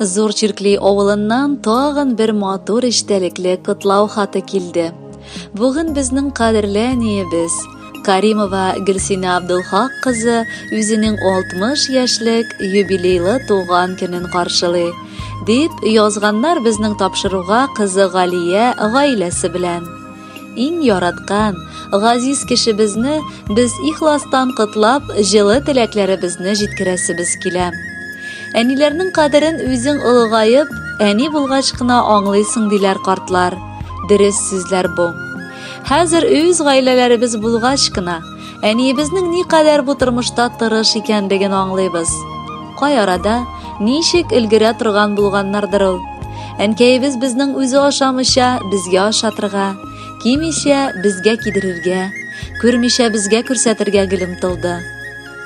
Зур Чиркли авылыннан тагын бер матур эчтәлекле котлау хаты килде. Бүген безнең кадерле әниебез Каримова Гөлсинә Абдулхак кызы үзенең 60 яшьлек юбилейлы туган көнен каршылый, дип язганнар безнең тапшыруга кызы Галия гаиләсе белән. Иң яраткан, газиз кешебезне без ихластан котлап, җылы теләкләребезне җиткерәсебез килә. Әниләрнең кадерен үзең олыгаеп, әни булгач кына аңлыйсың диләр картлар. Дөрес сүзләр бу. Хәзер үз гаиләләребез булгач кына, әниебезнең никадәр бу тормышта тырыш икәнлеген аңлыйбыз. Кай арада, ничек өлгерә торган булганнардыр ул. Әнкәебез безнең үзе ашамыйча безгә ашатырга, кимичә безгә кидерергә, күрмичә безгә күрсәтергә гел омтылды.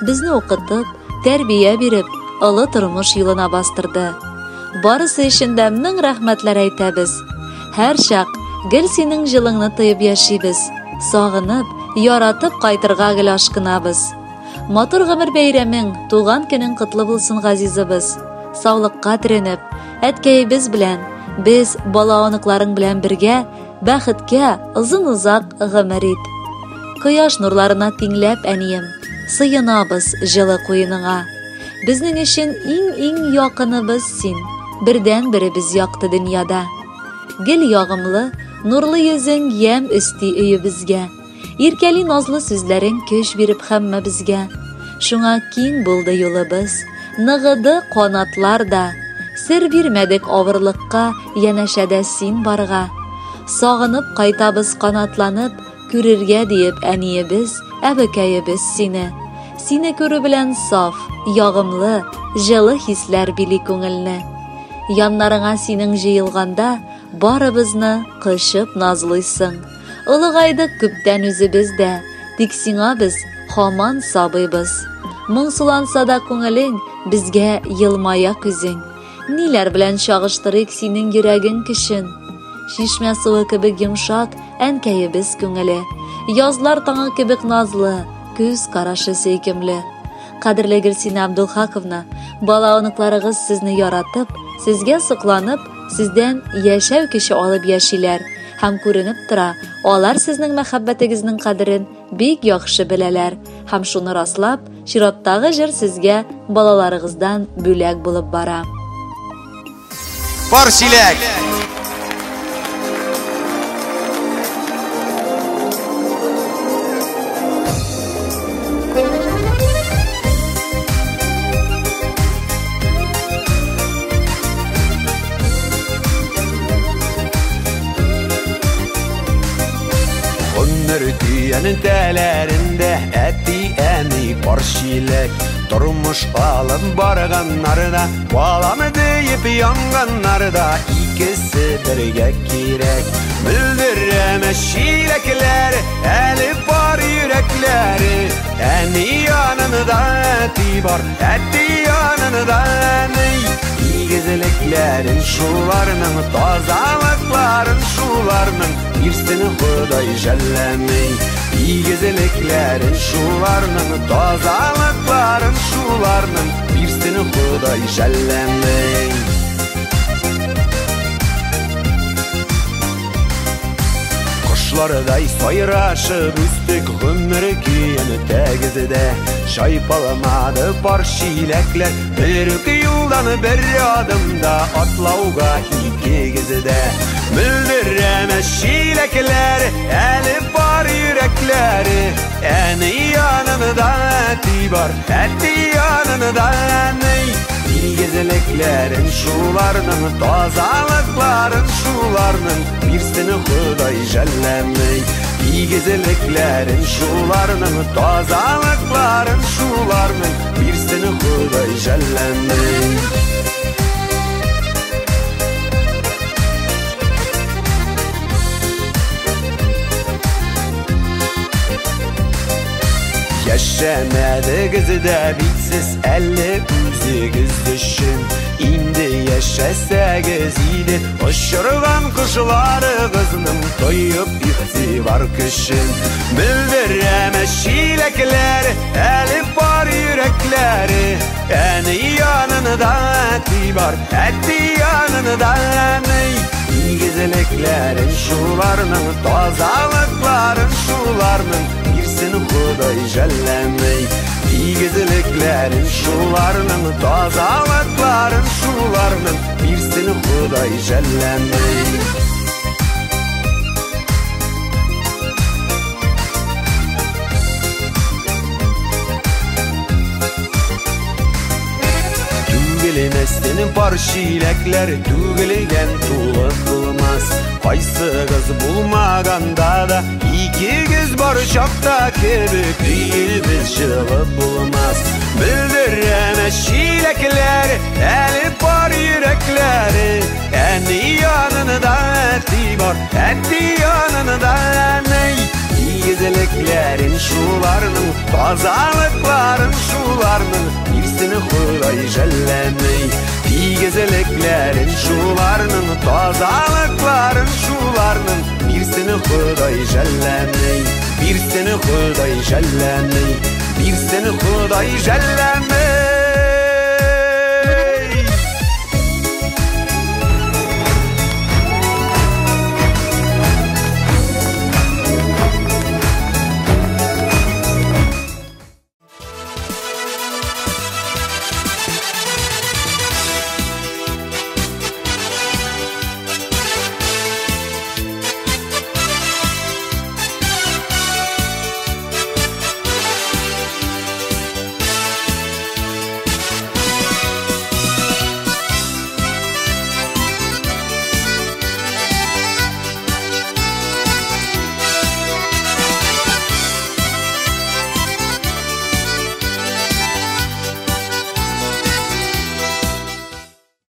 Безне укытып, тәрбия биреп, олы тормыш юлына бастырды. Барысы өчен дә мең рәхмәтләр әйтәбез. Һәрчак гел синең җылыңны тоеп яшибез. Сагынып, яратып кайтырга гел ашкынабыз. Матур гомер бәйрәмең, туган көнең котлы булсын, газизыбыз. Саулыкка төренеп, әткәебез белән, без бала-оныкларың белән бергә бәхеткә озын-озак гомер ит. Кояш нурларына тиңләп, әнием, сыенабыз җылы куеныңа. Безнең өчен иң-иң якыныбыз син, бердәнберебез якты дөньяда. Гел ягымлы, нурлы йөзең ямь өсти өебезгә. Иркәли назлы сүзләрең көч биреп һәммәбезгә. Шуңа киң булды юлыбыз, ныгыды канатлар да. Сер бирмәдек авырлыкка, янәшәдә син барга. Сагынып кайтабыз канатланып, күрергә диеп әниебез, әбекәебез сине. Сине күрү белән саф, ягымлы, җылы хисләр били күңелне. Яннарыңа синең җыелганда, барыбызны кочып назлыйсың. Олыгайдык күптән үзебез дә, тик сиңа без һаман сабыйбыз. Моңсуланса да күңелең, безгә елмая күзең. Ниләр белән чагыштырыйк синең йөрәгең көчен? Чишмә суы кебек йомшак әнкәебез күңеле. Язлар таңы кебек назлы, күз карашы сөйкемле. Кадерле Гөлсинә Абдулхаковна, бала-оныкларыгыз сезне яратып, сезгә сокланып, сездән яшәү көче алып яшиләр. Һәм күренеп тора, алар сезнең мәхәббәтегезнең кадерен бик яхшы беләләр. Һәм шуны раслап, чираттагы җыр сезгә балаларыгыздан бүләк булып бара. Пар чиләк! Гомер көянең тәләрендә әти-әни пар чиләк. Тормыш алып барганнарда, балам диеп янганнарда икесе бергә кирәк. Мөлдерәмә чиләкләр, әле пар йөрәкләре. Әни янында әти бар, әти янында әни. Игезлекләрен шуларның, тазалыкларын шуларның, бирсен Ходай жәлләми. Игезлекләрен шуларның, тазалыкларын шуларның, бирсен Ходай жәлләми. Кошлардай сайрашып үстек гомер көен тәгездә. Чайпалмады пар чиләкләр, бер үк юлдан бер адымда атлауга икегездә. Мөлдерәмә чиләкләр, әле пар йөрәкләре. Әни янында әти бар, әти янында әни. Игезлекләрен шуларның, тазалыкларын шуларның, бирсен Ходай жәлләми. Игезлекләрен шуларның, тазалыкларын шуларның, бирсен Ходай жәлләми. Яшәмәдегез дә бит сез әле үзегез өчен. Инде яшәсәгез иде, очырган кошларыгызның тоеп игътибар көчен. Мөлдерәмә чиләкләр, әле пар йөрәкләре. Әни янында янында әти бар, әти янында әни. Игезлекләрен шуларның, тазалыкларын шуларның бирсен Ходай жәлләмей. Игезлекләрен шуларның, тазалыкларын шуларның бирсен Ходай жәлләмей. Түгелмәстен пар чиләкләр, түгелгән тулы булмас. Кайсыгыз булмаганда да, икегез бар чакта кебек өебез җылы булмас. Белдерәм чиләкләр, әле пар йөрәкләре. Әни янында әти бар, әти янында әни. Игезлекләрен шуларның, тазалыкларын шуларның бирсен Ходай жәлләмей. Игезлекләрен шуларның, тазалыкларын шуларның бирсен Ходай жәлләмей. Бирсен Ходай жәлләмей, бирсен Ходай жәлләмей.